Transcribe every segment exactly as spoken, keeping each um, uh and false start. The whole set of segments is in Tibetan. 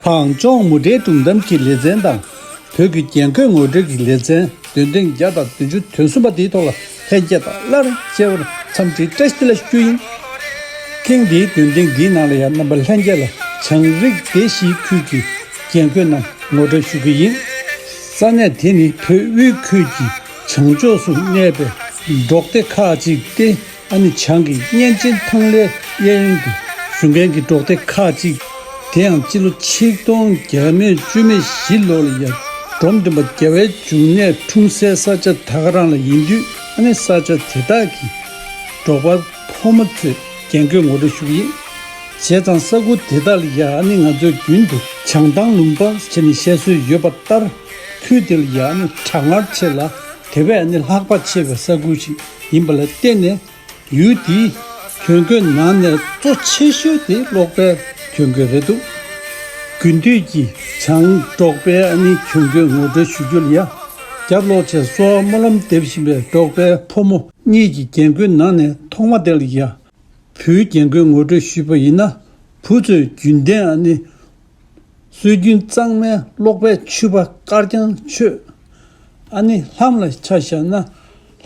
གངས་ལྗོངས་མུ་འབྲེལ་སྒྲུང་གཏམ་གྱི་ལེ་ཚན་དང་། བོད་ཀྱི་རྒྱན་གོས་ངོ་སྤྲོད་ཀྱི་ལེ་ཚན་འདོན་ཐེངས་བརྒྱ་དང་བདུན་ཅུ་དོན་གསུམ་པ་དེའི་ཐོག་ལ་ལྷན་རྒྱས་དང་སླར་མཇལ་བར་འཚམས་འདྲིའི་བཀྲ་ཤིས་བདེ་ལེགས་ཞུ་ཡིན། ཐེངས་འདིའི་འདོན་ཐེངས་འདིའི་ནང་ལ་ཡང་རྣམ་པ་ལྷན་རྒྱས་ལ་བྱང་རིགས་སྡེ་བཞིའི་ཁུལ་གྱི་རྒྱན་གོས་རྣམས་ངོ་སྤྲོད་ཞུ་གི་ཡིན། ས་གནས་དེ་ནི་བོད་དབུས་ཁུལ་གྱི་བྱང་ཕྱོགས་སུ་གནས་པའི་འབྲོག་སྡེ་ཁག་ཅིག་སྟེ། ཨ་ནི་བྱང་གི་གཉན་ཆེན་ཐང་ལྷའི་གཡས་གཡོན་དུ་བཞུགས་མཁན་གྱི་འབྲོག་སྡེ་ཁག་ཅིག་དེ་ཡང་སྤྱི་ལོ་ཆིག་སྟོང་བརྒྱ་མེད་བཅུ་མེད་བཞི་ལོ་ལ་ཡང་འབྲོམ་སྟོན་པ་རྒྱལ་བའི་འབྱུང་གནས་འཁྲུངས་སའི་ས་ཆ་ད་ག་རང་ལ་ཡིན་དུས། ཨ་ནི་ས་ཆ་དེ་དག་གི་འབྲོག་པ་ཕོ་མོ་ཚོས་རྒྱན་གོས་ངོ་སྤྲོད་ཞུ་གི་ཡིན། བྱས་ཙང་ས་ཁུལ་དེ་དག་ལ་ཡང་ཨ་ནི་ང་ཚོས་རྒྱུན་དུ་བྱང་ཐང་ལུང་པ་ཟེར་ནས་བཤད་སྲོལ་ཡོད་པ་ལྟར། ཁུལ་དེ་ལ་ཡང་ཨ་ནི་གྲང་ངར་ཆེ་ལ་དེ་བས་ཨ་ནི་ལྷགས་པ་ཆེ་བའི་ས་ཁུལ་ཞིག་ཡིན་པ་ལ་བརྟེན་ནས། ཡུལ་དེའི་གྱོན་གོས་ནང་ནས་གཙོ་ཆེ་ཤོས་དེ་སློག་པའི་གྱོན་གོས་རེད་འདུག་དགུན་དུས་ཀྱི་བྱང་འབྲོག་པའི་ཨ་ནི་གྱོན་གོས་ངོ་སྤྲོད་ཞུ་རྒྱུ་ལ་ཡ། རྒྱབ་ལོག་བྱས་གསོ་བ་སྨོན་ལམ་འདེབས་བཞིན་པའི་འབྲོག་པའི་ཕོ་མོ་གཉིས་ཀྱི་རྒྱན་གོས་ནང་ནས་ཐོག་མ་དེ་ལ་ཡ། བུའི་རྒྱན་གོས་ངོ་སྤྲོད་ཞུས་པ་ཡིན་ན། བུ་ཚོས་རྒྱུན་ལྡན་ཨ་ནི། སྲོལ་རྒྱུན་གཙང་མའི་སློག་པའི་ཕྱུ་པ་དཀར་རྐྱང་མཆོད། ཨ་ནི་ལྷམ་ལ་ཆ་བཞག་ན།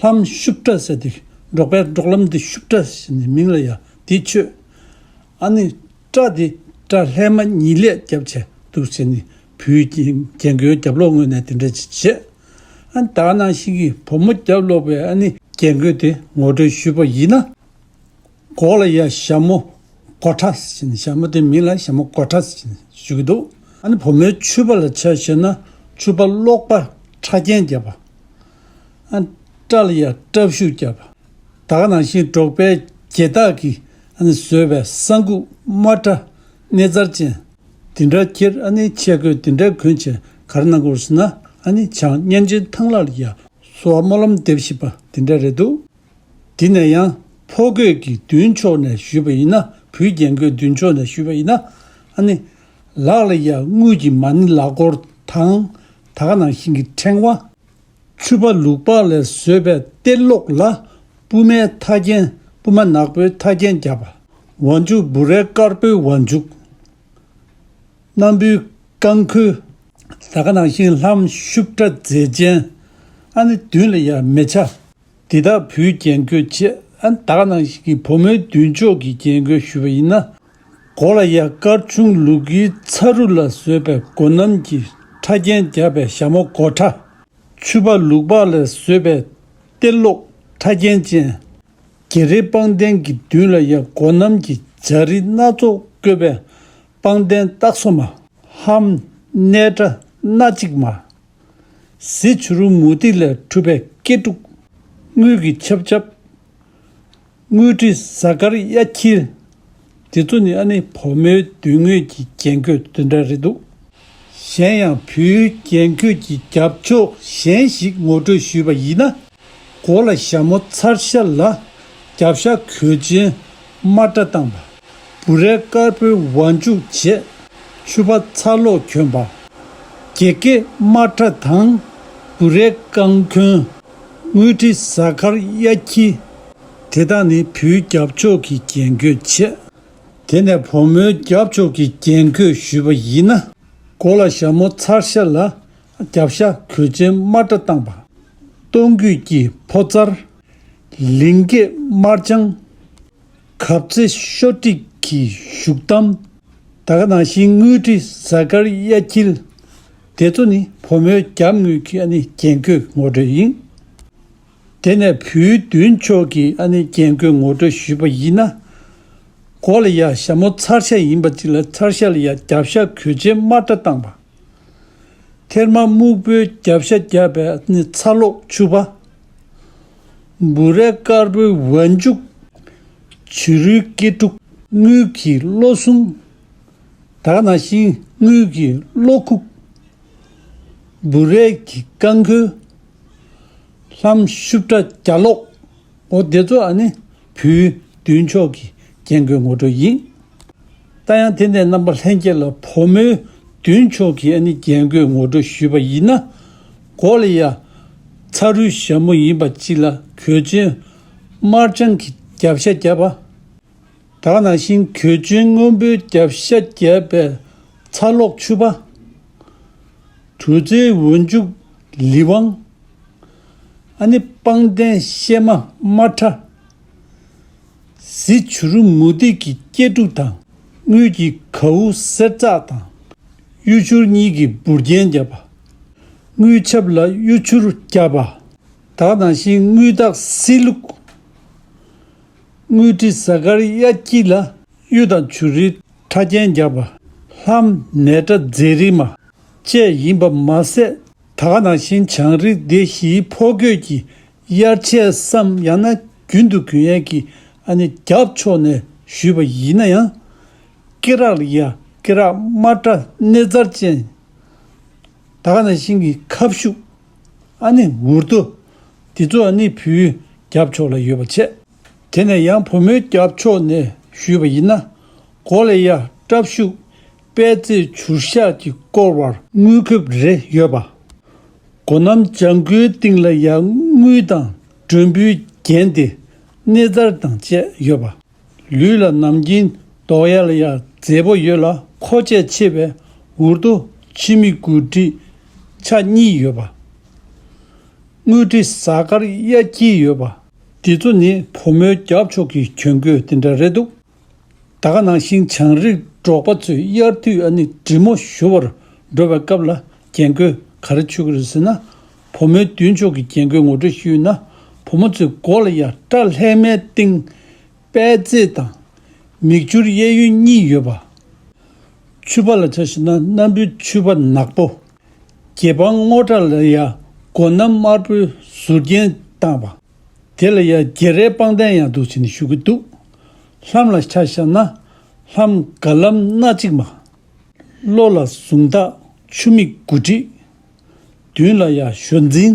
ལྷམ་ཤུབས་ཁྲ་ཟེར་ཏེ། འབྲོག་པའི་འབྲོག་ལྷམ་འདི་ཤུབས་ཁྲ་ཟེར་ནས་མིང་ལ་ཡང་འདི་མཆོད། ཨ་ནི་སྐྲ་འདི་སྐྲ་ལྷས་མ་ཉིས་ལས་བརྒྱབ་བྱས་འདུག་ཟེར་ནས་བུའི་རྒྱན་གོས་རྒྱབ་ལོགས་ངོས་ནས་དེ་འདྲ་ཅིག་བྱས། ཨ་ནི་ད་ག་ནང་བཞིན་གྱི་བུ་མོ་རྒྱབ་ལོགས་པའི་ཨ་ནི་རྒྱན་གོས་དེ་ངོ་སྤྲོད་ཞུས་པ་ཡིན་ན། མགོ་ལ་ཡ་ཞྭ་མོ་མགོ་ཁྲ་ཟེར་ནས། ཞྭ་མོ་དེ་མིང་ལ་ཞྭ་མོ་མགོ་ཁྲ་ཟེར་ནས་ཞུ་གི་འདུག་ཨ་ནི་བུ་མོའི་ཕྱུ་པ་ལ་ཆ་བཞག་ན། ཕྱུ་པ་གློག་པ་ཁྲ་རྒྱན་བརྒྱབ་པ། ཨ་སྐྲ་ལ་ཡ་སྐྲ་ཤུབས་བརྒྱབ་པ། ད་ག་ནང་བཞིན་འབྲོག་པའི་རྒྱལ་དག་གིས་ཨ་ནི་བཟོས་པའི་ས་འགུགས་དམར་ཁྲ་སྣེ་འཛར་ཅན་དེ་འདྲ་ཁྱེར། ཨ་ནི་ཆས་གོས་དེ་འདྲ་གོན་བྱས་ག་རེ་གནང་གི་ཡོད་ཟེར་ན། ཨ་ནི་བྱང་གཉན་ཆེན་ཐང་ལྷ་ལ་ཡ་གསོལ་བ་སྨོན་ལམ་འདེབས་བཞིན་པ་དེ་འདྲ་རེད་འདུག་དེ་ནས་ཡང་ཕོ་རྒོད་ཀྱི་མདུན་ཕྱོགས་ནས་ཞུས་པ་ཡིན་ན། བུའི་རྒྱན་གོས་མདུན་ཕྱོགས་ནས་ཞུས་པ་ཡིན་ན། ཨ་ནི་ལག་ལ་ཡ་དངུལ་གྱི་མ་ཎི་ལག་འཁོར་དང་། ད་ག་ནང་བཞིན་གྱི་ཕྲེང་བ། ཕྱུ་པ་ལུག་པགས་ལས་བཟོས་པའི་གཏེར་སློག་ལ་སྤུ་མའི་མཐའ་རྒྱན། སྤུ་མ་ནག་པོའི་མཐའ་རྒྱན་བརྒྱབ་པ། བ་མཇུག་བུ་རའི་དཀར་པོའི་བ་མཇུག་སྣམ་བུའི་རྐང་འཁོལ། ད་ག་ནང་བཞིན་ལྷམ་ཤུབས་ཁྲ་མཛེས་ཅན། ཨ་ནི་མདུན་ལ་ཡ་མེ་ཆ། འདི་དག་བུའི་རྒྱན་གོས་བྱས། ཨ་ནི་ད་ག་ནང་བཞིན་གྱི་བུ་མོའི་མདུན་ཕྱོགས་ཀྱི་རྒྱན་གོས་ཞུས་པ་ཡིན་ན། མགོ་ལ་ཡ་དཀར་ཆུང་ལུག་གུའི་ཚ་རུ་ལ་བཟོས་པའི་སྒོ་གནམ་གྱི་ཁྲ་རྒྱན་བརྒྱབ་པའི་ཞྭ་མོ་མགོ་ཁྲ། ཕྱུ་པ་ལུག་པགས་ལས་བཟོས་པའི་གཏེར་སློག་ཁྲ་རྒྱན་ཅན། གྱེ་རེ་པང་གདན་གྱི་མདུན་ལ་ཡ་སྒོ་གནམ་གྱི་འཇའ་རིས་སྣ་ཚོགས་བཀོད་པའི་པང་གདན་སྟག་སོ་མ། ལྷམ་སྣེ་ཁྲ་སྣ་གཅིག་མ། གཟི་བྱུ་རུ་མུ་ཏིག་ལས་གྲུབ་པའི་སྐེ་དཀྲུག་དངུལ་གྱི་ཆབ་ཆབ། དངུལ་ཁྲི་གཟའ་སྐར་གཡའ་འཁྱིལ། དེ་ཚོ་ནི་ཨ་ནི་བུ་མོའི་མདུན་ངོས་ཀྱི་རྒྱན་གོས་དེ་འདྲ་རེད་འདུག་གཞན་ཡང་བུའི་རྒྱན་གོས་ཀྱི་རྒྱབ་ཕྱོགས་གཞན་ཞིག་ངོ་སྤྲོད་ཞུས་པ་ཡིན་ན། མགོ་ལ་ཞྭ་མོ་ཚར་ཤ་ལ་རྒྱབ་ཤ་གོས་ཆེན་དམར་ཁྲ་བཏང་པ། བུ་རའི་དཀར་པོའི་བ་མཇུག་བྱས། ཕྱུ་པ་ཚར་ལོག་གྱོན་པ། གྱེ་སྐེ་དམར་ཁྲ་དང་། བུ་རའི་རྐང་འཁོན། དངུལ་ཁྲི་གཟའ་སྐར་གཡའ་འཁྱིལ། དེ་དག་ནི་བུའི་རྒྱབ་ཕྱོགས་ཀྱི་རྒྱན་གོས་བྱས། དེ་ནས་བུ་མོའི་རྒྱབ་ཕྱོགས་ཀྱི་རྒྱན་གོས་ཞུས་པ་ཡིན་ན། མགོ་ལ་ཞྭ་མོ་ཚར་ཤ་ལ་རྒྱབ་ཤ་གོས་ཆེན་དམར་ཁྲ་བཏང་པ། སྟོང་རྒྱུད་ཀྱི་ཕོ་རྩར། ལིང་སྐེད་དམར་ལྗང་། གབ་རྩེ་ཤོ་ཏྲིག་གི་བཞུགས་གཏམ། ད་ག་ནང་བཞིན་དངུལ་ཁྲི་གཟའ་སྐར་གཡའ་འཁྱིལ། དེ་ཚོ་ནི་བུ་མོའི་རྒྱབ་ངོས་ཀྱི་ཨ་ནི་རྒྱན་གོས་ངོ་སྤྲོད་ཡིན། དེ་ནས་བུའི་མདུན་ཕྱོགས་ཀྱི་ཨ་ནི་རྒྱན་གོས་ངོ་སྤྲོད་ཞུས་པ་ཡིན་ན། མགོ་ལ་ཡ་ཞྭ་མོ་ཚར་ཤ་ཡིན་པ་ཅིག་ལ་ཚར་ཤ་ལ་ཡ་རྒྱབ་ཤ་གོས་ཆེན་དམར་ཁྲ་བཏང་པ། ཐེར་མ་སྨུག་པོའི་རྒྱབ་ཤ་བརྒྱབ་པའི་ཨ་ནི་ཚ་གློག་ཕྱུ་པ། བུ་རའི་དཀར་པོའི་བ་མཇུག་བྱུ་རུའི་སྐེ་དཀྲུག་དངུལ་གྱི་བློ་ཟུང་། ད་ག་ནང་བཞིན་དངུལ་གྱི་བློ་ཁུག་བུ་རའི་གི་རྐང་འཁོན། ལྷམ་ཤུབས་ཁྲ་རྒྱ་ལོག་འོ་དེ་ཚོ་ཨ་ནི་བུའི་མདུན་ཕྱོགས་ཀྱི་རྒྱན་གོས་ངོ་སྤྲོད་ཡིན། ད་ཡང་དེ་ནས་རྣམ་པ་ལྷན་རྒྱས་ལ་བུ་མོའི་མདུན་ཕྱོགས་ཀྱི་ཨ་ནི་རྒྱན་གོས་ངོ་སྤྲོད་ཞུས་པ་ཡིན་ན། མགོ་ལ་ཡ་ཚ་རུའི་ཞྭ་མོ་ཡིན་པ་གཅིག་ལ་གོས་ཆེན་དམར་ལྗང་གི་རྒྱབ་ཤ་བརྒྱབ་པ། ད་ག་ནང་བཞིན་གོས་ཆེན་སྔོན་པོའི་རྒྱབ་ཤ་བརྒྱབ་པའི་ ཚ་གློག་ཕྱུ་པ། དྲུག་རྩེའི་འོ་འཇུག་ལི་ཝང་། ཨ་ནི་སྤང་ལྡན་གཤེད་མ་དམར་ཁྲ། གཟི་བྱུ་རུ་མུ་ཏིག་གི་སྐྱེ་འབྲུ་དང་། དངུལ་གྱི་གའུ་གསེར་ཙག་དང་། གཡུ་བྱུར་གཉིས་ཀྱི་འབུར་རྒྱན་བརྒྱབ་པ། དངུལ་ཆབ་ལ་གཡུ་བྱུར་བརྒྱབ་པ། ད་ག་ནང་བཞིན་དངུལ་ཐག་སི་ལུག་དངུལ་ཁྲི་གཟའ་སྐར་གཡའ་སྐྱིད་ལ་གཡུ་དང་བྱུ་རུའི་ཕྲ་རྒྱན་བརྒྱབ་པ། ལྷམ་ནས་ཁྲ་མཛེ་རིལ་མ་བཅས་ཡིན་པ་མ་ཟད། ད་ག་ནང་བཞིན་བྱང་རིགས་སྡེ་བཞིའི་ཕོ་རྒོད་ཀྱི་དབྱར་ཆས་སམ་ཡང་ན་རྒྱུན་དུ་གྱོན་ཡས་ཀྱི་ཨ་ནི་རྒྱབ་ཕྱོགས་ནས་ཞུས་པ་ཡིན་ན་ཡང་། སྐེ་རགས་ལ་ཡ་སྐེ་རགས་དམར་ཁྲ་སྣེ་འཛར་ཅན། ད་ག་ནང་བཞིན་གྱི་ཁ་ཤུགས། ཨ་ནི་འུར་རྡོ། འདི་ཚོ་ཨ་ནི་བུའི་རྒྱབ་ཕྱོགས་ལ་ཡོད་པ་བྱས། དེ་ནས་ཡང་བུ་མོའི་རྒྱབ་ཕྱོགས་ནས་ཞུས་པ་ཡིན་ན། མགོ་ལ་ཡ་སྲབ་ཤུགས་པད་ཚེ་བྱུར་ཤ་གྱིས་བསྐོར་བར་དངུལ་ཁབ་རེ་ཡོད་པ། མགོ་ནམ་ལྗང་ཁུའི་སྟེང་ལ་ཡ་དངུལ་དང་མགྲོན་བུའི་རྒྱན་ཏེ་སྣེ་འཛར་དང་བཅས་ཡོད་པ། ལུས་ལ་ནམ་རྒྱུན་འདོགས་ཡ་ལ་ཡ་མཛེས་པོ་ཡོད་ལ། མཁོ་ཆས་ཆེ་བའི་འུར་རྡོ་ཕྱི་མིག་དགུ་སྒྲིལ་ཆ་གཉིས་ཡོད་པ། དངུལ་ཁྲི་གཟའ་སྐར་གཡའ་སྐྱིད་ཡོད་པ། འདི་ཚོ་ནི་བུ་མོའི་རྒྱབ་ཕྱོགས་ཀྱི་གྱོན་གོས་དེ་འདྲ་རེད་འདུག་ད་ག་ནང་བཞིན་བྱང་རིགས་འབྲོག་པ་ཚོས་དབྱར་དུས་ཨ་ནི་འབྲི་མོ་ཞུ་བར་འགྲོ་བའི་སྐབས་ལ་རྒྱན་གོས་ག་རེ་མཆོད་ཀྱི་རེད་ཟེར་ན། བུ་མོའི་མདུན་ཕྱོགས་ཀྱི་རྒྱན་གོས་ངོ་སྤྲོད་ཞུས་ན། བུ་མོ་ཚོས་མགོ་ལ་ཡ་སྐྲ་ལྷས་མའི་སྟེང་པད་ཚེ་དང་། མིག་ཆུར་གཡས་གཡོན་གཉིས་ཡོད་པ། ཕྱུ་པ་ལ་ཆ་བཞག་ན་སྣམ་བུའི་ཕྱུ་པ་ནག་པོ། རྒྱབ་དཔངས་སྔོ་སྐྲ་ལ་ཡ་མགོ་ནམ་དམར་པོའི་ཟུར་རྒྱན་བཏང་བ། དེ་ལ་ཡ་རྒྱལ་རའི་པང་གདན་ཡང་འདུག་ཟེར་ནས་ཞུ་གི་འདུག་ལྷམ་ལ་ཆ་བཞག་ན་ལྷམ་དགའ་ལྷམ་སྣ་གཅིག་མ། བློ་ལ་གཟུངས་ཐག་ཆུ་མིག་དགུ་སྒྲིལ། མདུན་ལ་ཡ་ཞོ་འཛིན།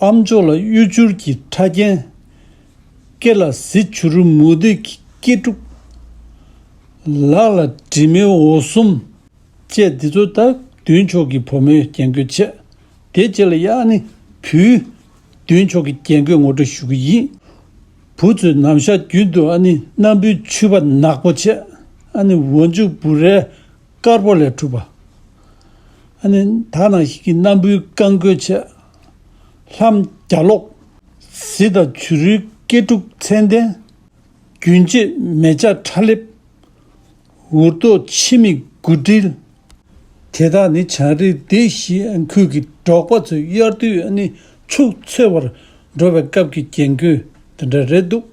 ཨ་མཆོག་ལ་གཡུ་བྱུར་གྱི་ཕྲ་རྒྱན། སྐེ་ལ་གཟི་བྱུ་རུ་མུ་ཏིག་གི་སྐྱེ་འབྲུ། ལག་ལ་དྲི་མེད་འོ་ཟོམ། བཅས་འདི་ཚོ་ད་མདུན་ཕྱོགས་ཀྱི་བུ་མོའི་རྒྱན་གོས་བྱས། དེ་རྗེས་ལ་ཡ་ཨ་ནི་བུའི་མདུན་ཕྱོགས་ཀྱི་རྒྱན་གོས་ངོ་སྤྲོད་ཞུ་གི་ཡིན། བུ་ཚོས་ནམ་ཞག་རྒྱུན་དུ་ཨ་ནི་སྣམ་བུའི་ཕྱུ་པ་ནག་པོ་བྱས། ཨ་ནི་འོ་འཇུག་འབུ་རའི་དཀར་པོ་ལས་གྲུབ་པ། ཨ་ནི་ད་ནང་བཞིན་གྱི་སྣམ་བུའི་རྐང་མགོའི་ཆས། ལྷམ་རྒྱ་ལོག་གཟི་དང་བྱུ་རུའི་སྐེ་འབྲུ་ཚད་ལྡན། རྒྱུན་ཆད་མེ་བྱ་ཁྲ་ལེབ། འུར་རྡོ་ཕྱི་མིག་དགུ་སྒྲིལ། དེ་དག་ནི་བྱང་རིགས་སྡེ་བཞི་ཁུལ་གྱི་འབྲོག་པ་ཚོས་དབྱར་དུས་ཨ་ནི་ཕྱུགས་འཚོལ་བར་འགྲོ་བའི་སྐབས་ཀྱི་རྒྱན་གོས་དེ་འདྲ་རེད་འདུག་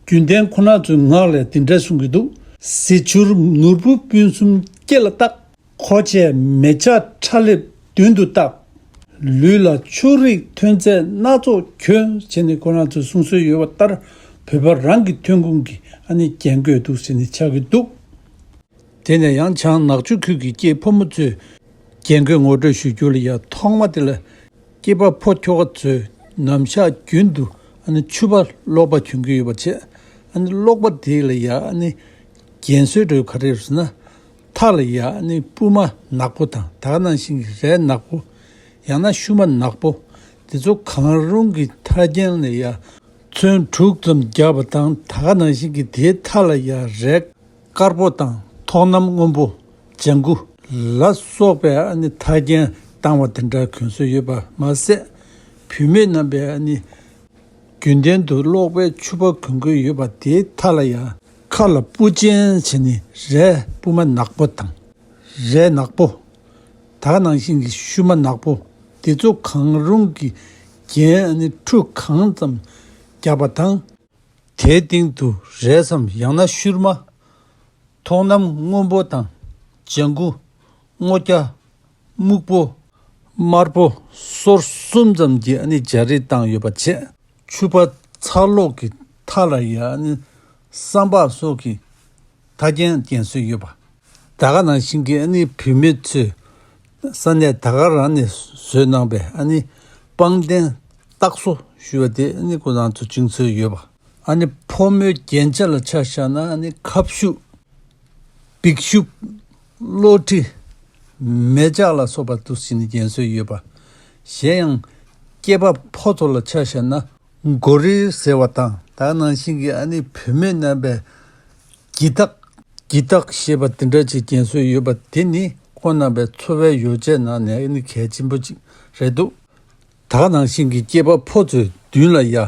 རྒྱུན་ལྡན་ཁོ་ན་ཚོའི་ངག་ལས་དེ་འདྲ་གསུང་གི་འདུག་གཟི་བྱུར་ནོར་བུ་སྤུན་གསུམ་སྐེ་ལ་བཏགས། མཁོ་ཆས་མེ་བྱ་ཁྲ་ལེབ་མདུན་དུ་བཏགས། ལུས་ལ་ཕྱུགས་རིགས་ཐོན་རྫས་སྣ་ཚོགས་གྱོན་བྱས་ནས་ཁོ་རང་ཚོས་གསུང་སྲོལ་ཡོད་པ་ལྟར། བོད་པ་རང་གི་ཐོན་ཁུངས་ཀྱི་ཨ་ནི་རྒྱན་གོས་འདུག་ཟེར་ནས་ཆགས་ཀྱི་འདུག་དེ་ནས་ཡང་བྱང་ནག་ཆུ་ཁུལ་གྱི་སྐྱེས་ཕོ་མོ་ཚོས་རྒྱན་གོས་ངོ་སྤྲོད་ཞུ་རྒྱུ་ལ་ཡ་ཐོག་མ་དེ་ལ། སྐྱེས་པ་ཕོ་ཁྱོ་ག་ཚོས་ནམ་ཞག་རྒྱུན་དུ་ཨ་ནི་ཕྱུ་པ་གློག་པ་གྱོན་གྱི་ཡོད་པ་བྱས། ཨ་ནི་གློག་པ་དེ་ལ་ཡ་ཨ་ནི་རྒྱན་སྲོལ་འདྲ་བོ་ག་རེ་རེད་ཟེར་ན། མཐའ་ལ་ཡ་ཨ་ནི་སྤུ་མ་ནག་པོ་དང་ད་ག་ནང་བཞིན་གྱི་རས་ནག་པོ། ཡང་ན་ཤུ་མ་ནག་པོ། དེ་ཚོ་གང་རུང་གི་མཐའ་རྒྱན་ལ་ཡ་ཚོན་དྲུག་ཙམ་བརྒྱབ་པ་དང་ད་ག་ནང་བཞིན་གྱི་དེའི་མཐའ་ལ་ཡ་རས་དཀར་པོ་དང་ཐོག་སྣམ་སྔོན་པོ། ལྗང་གུ་ལ་སོགས་པའི་ཨ་ནི་མཐའ་རྒྱན་བཏང་བ་དེ་འདྲ་གྱོན་སྲོལ་ཡོད་པ་མ་ཟད། བུད་མེད་རྣམ་པས་ཨ་ནི་རྒྱུན་ལྡན་དུ་གློག་པའི་ཕྱུ་པ་གྱོན་གྱི་ཡོད་པ་དེའི་མཐའ་ལ་ཡང་ཁ་ལ་སྤུ་ཅན་བྱས་ནས་རས་སྤུ་མ་ནག་པོ་དང་། རས་ནག་པོ། ད་ག་ནང་བཞིན་གྱི་ཤུ་མ་ནག་པོ། དེ་ཚོ་གང་རུང་གི་རྒྱན་ཨ་ནི་ཁྲུ་གང་ཙམ་བརྒྱབ་པ་དང་། དེའི་སྟེང་དུ་རས་སམ་ཡང་ན་ཤུར་མ། ཐོག་སྣམ་སྔོན་པོ་དང་། ལྗང་གུ། སྔོ་སྐྱ། སྨུག་པོ། དམར་པོ། སོར་གསུམ་ཙམ་གྱི་ཨ་ནི་སྦྱར་རིས་བཏང་ཡོད་པ་བྱས། ཕྱུ་པ་ཚ་གློག་གི་མཐའ་ལ་ཡ་ཨ་ནི་སྲམ་བག་སོགས་ཀྱི་མཐའ་རྒྱན་རྒྱན་སྲོལ་ཡོད་པ། ད་ག་ནང་བཞིན་གྱི་ཨ་ནི་བུད་མེད་ཚོས་ས་གནས་ད་ག་རང་ནས་བཟོས་གནང་པའི་ཨ་ནི་པང་གདན་སྟག་སོ་ཞུ་བ་དེ་ཨ་ནི་ཁོ་རང་ཚོ་བྱིན་སྲོལ་ཡོད་པ། ཨ་ནི་ཕོ་མོའི་རྒྱན་ཆ་ལ་ཆ་བཞག་ན་ཨ་ནི་ཁབ་ཤུབས། འབིག་ཤུབས། གློག་ཁྲི། མེ་ལྕགས་ལ་སོགས་པ་འདུག་ཟེར་ནས་རྒྱན་སྲོལ་ཡོད་པ། གཞན་ཡང་། སྐྱེས་པ་ཕོ་ཚོ་ལ་ཆ་བཞག་ན་མགོ་རིལ་ཟེར་བ་དང་ད་ག་ནང་བཞིན་གྱི་ཨ་ནི་བུད་མེད་རྣམ་པས་གྱི་སྟག་གྱི་སྟག་ཞེས་པ་དེ་འདྲ་ཅིག་རྒྱན་སྲོལ་ཡོད་པ་དེ་ནི་ ཁོང་རྣམ་པའི་འཚོ་བའི་ཡོ་བྱད་ནང་ནས་ཨ་ནི་གལ་ཆེན་པོ་གཅིག་རེད་འདུག་ད་ག་ནང་བཞིན་གྱི་སྐྱེས་པ་ཕོ་ཚོའི་མདུན་ལ་ཡ་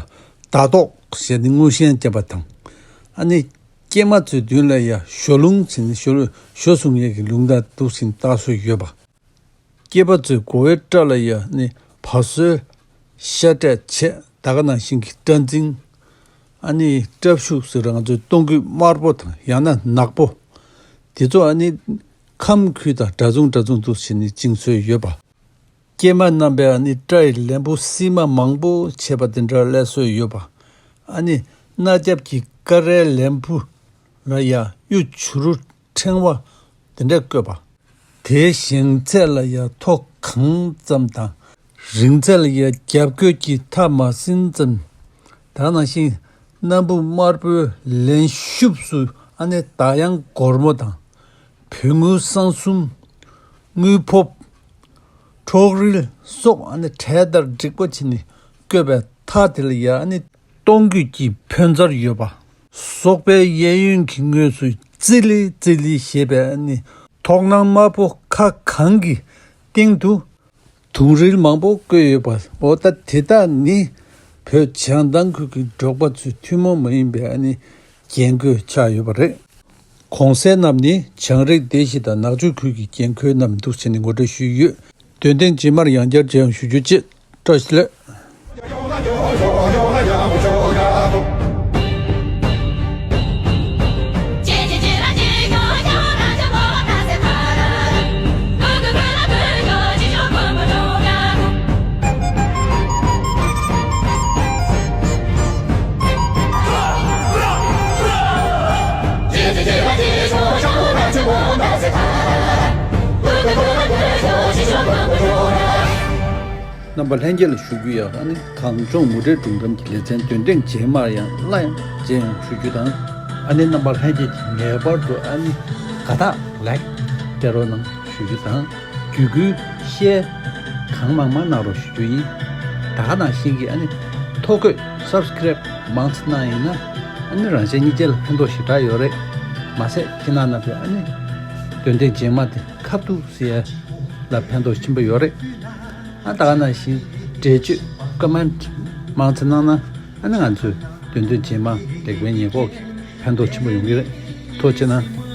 ཟླ་ཏོག་ཞེས་ནི་དངོས་ཤན་བརྒྱབ་པ་དང་། ཨ་ནི་སྐྱེས་མ་ཚོའི་མདུན་ལ་ཡ་ཞོ་ལུང་ཟེར་ནི་ཞོ་ལུ་ཞོ་བཟུང་ཡས་ཀྱི་ལུང་དང་འདུག་སེ་བཏགས་སྲོལ་ཡོད་པ། སྐྱེས་པ་ཚོའི་མགོ་བོའི་སྐྲ་ལ་ཡ་ནི་བ་སོའི་ཤ་འབྲས་ཆས། ད་ག་ནང་བཞིན་གྱི་སྐྲ་འཛིན། ཨ་ནི་སྐྲ་ཕྱུགས་ཟེར་ང་ཚོའི་སྟོང་སྐུད་དམར་པོ་དང་ཡང་ན་ནག་པོ། དེ་ཚོ་ཨ་ནི་ཁམ་ཁུལ་དང་འདྲ་མཚུངས་འདྲ་མཚུངས་འདུག་སེ་ནི་བཅིངས་སྲོལ་ཡོད་པ། སྐྱེས་མ་རྣམ་པས་ཨ་ནི་སྐྲ་ཡི་ལན་བུ་སིལ་མ་མང་པོ་བྱས་པ་དེ་འདྲ་སླེབས་སྲོལ་ཡོད་པ། ཨ་ནི་སྣ་རྒྱབ་ཀྱི་ཀ་རའི་ལན་བུ་ལ་ཡ་གཡུ་བྱུ་རུ་ཕྲེང་བ་དེ་འདྲ་བཀོད་པ། དེའི་ཞེང་ཚད་ལ་ཡ་མཐོ་གང་ཙམ་དང་། རིང་ཚད་ལ་ཡ་རྒྱབ་བཀོད་ཀྱི་མཐའ་མ་ཟིན་ཙམ། ད་ནང་བཞིན་སྣ་བུག་དམར་པོའི་ལན་ཤུབས་སུ་ཨ་ནི་མདའ་ཡང་སྒོར་མོ་དང་། བོད་དངུལ་སྲང་གསུམ། དངུལ་ཕོརཔ། ཁྲོག་རིལ་སོགས་ཨ་ནི་གྲལ་ལྟར་བསྒྲིགས་པ་བྱས་ནས་བཀོད་པའི་མཐའ་དེ་ལ་ཡ་ཨ་ནི་སྟོང་སྐུད་ཀྱི་ཕོན་ཚར་ཡོད་པ། སོག་པོའི་གཡས་གཡོན་གྱི་ངོས་སུ་ཙི་ལི་ཙི་ལི་ཞེས་པའི་ཨ་ནི་མཐོང་སྣང་དམར་པོ་ཁ་གང་གི་སྟེང་དུ་དུང་རིལ་མང་པོ་བཀོད་ཡོད་པ། འོ་ད་དེ་དག་ནི་བོད་བྱང་ཐང་ཁུལ་གྱི་འབྲོག་པ་ཚོའི་ཐུན་མོང་མ་ཡིན་པའི་ཨ་ནི་རྒྱན་གོས་ཆགས་ཡོད་པ་རེད། གོང་གསལ་རྣམས་ནི་བྱང་རིགས་སྡེ་བཞི་དང་ནག་ཆུ་ཁུལ་གྱི་རྒྱན་གོས་རྣམས་འདུག་ཟེར་ནས་ངོ་སྤྲོད་ཞུས་ཡོད། འདོན་ཐེངས་རྗེས་མར་ཡང་བསྐྱར་མཇལ་ཡོང་ཞུ་རྒྱུ་བཅས། བཀྲ་ཤིས་བདེ་ལེགས། རྣམ་པ་ལྷན་རྒྱས་ལ་ཞུ་རྒྱུ་ཡག་ཨ་ནི་གངས་ལྗོངས་མུ་འབྲེལ་སྒྲུང་གཏམ་གྱི་ལེ་ཚན་འདོན་ཐེངས་རྗེས་མར་ཡང་སླར་ཡང་མཇལ་ཡོང་ཞུ་རྒྱུ་དང་། ཨ་ནི་རྣམ་པ་ལྷན་རྒྱས་ཀྱིས་ངེས་པར་དུ་ཨ་ནི་དགའ་རྟགས་ལེགས་སྤྲད་རོགས་གནང་ཞུ་རྒྱུ་དང་། བརྒྱུད་སྐུལ་ཤེར་གང་མང་མང་གནང་རོགས་ཞུ་རྒྱུ་ཡིན། ད་ག་ནང་བཞིན་གྱི་ཨ་ནི་ཐོ་འགོད་སབ་སི་ཀེ་རེབ་མང་ཙམ་གནང་ཡིན་ན་ཨ་ནི་རང་གཞན་གཉིས་ཆ་ལ་ཕན་ཐོགས་ཞེ་དྲག་ཡོད་རེད། མ་ཟད་ཁྱེད་རྣམ་པས་ཨ་ནི་འདོན་ཐེངས་རྗེས་མ་དེ་ཁ་ཐུག་ཟེར་ཡ་ལ་ཕན་ཐོགས་ཆེན་པོ་ཡོད་རེད། ཨ་ད་ག་ནང་བཞིན་འགྲེལ་བརྗོད་ཀོ་མེན་ཊི་མང་ཙམ་གནང་ན་ཨ་ནི་ང་ཚོས་འདོན་ཐེངས་རྗེས་མ་ལེགས་སྤེལ་ཉེས་འགོག་གི་ཕན་ཐོགས་ཆེན་པོ་ཡོང་གི་རེད། ཐུགས་རྗེ་གནང་།